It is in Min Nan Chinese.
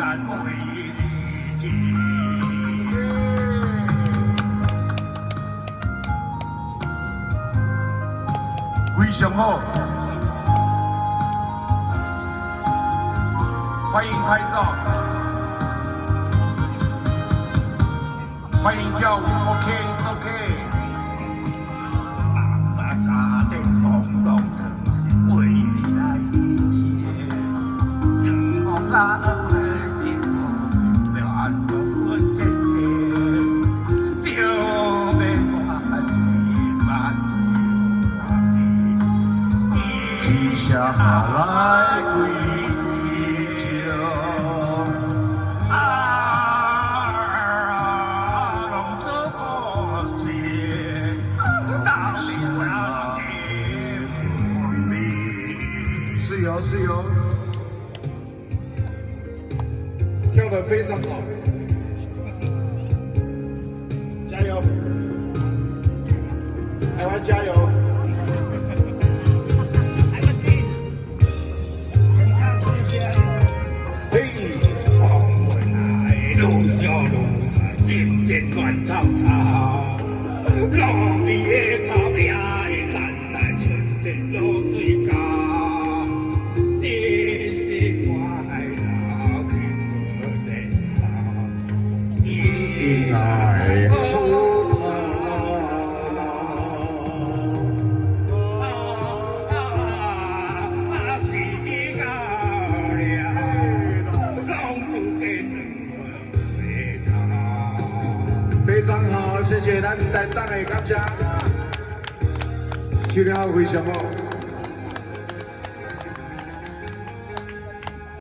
咱為你。非常好，歡迎拍照，歡迎跳舞，OK，it's OK。大家的風當曾是為你來寫，情風啊的心要安怎分這個？想欲還是萬是天下來歸情。啊，攏做好事，到底我的美。是有是有，跳得非常好，加油，台灣加油！嘿，風來愈燒愈心情亂糟糟，路邊的草也會等待春天露水到，真是快樂去做年少。愛好啊，時機到了，攏注定兩個頭。非常好，謝謝咱台東的感謝，唱得非常好。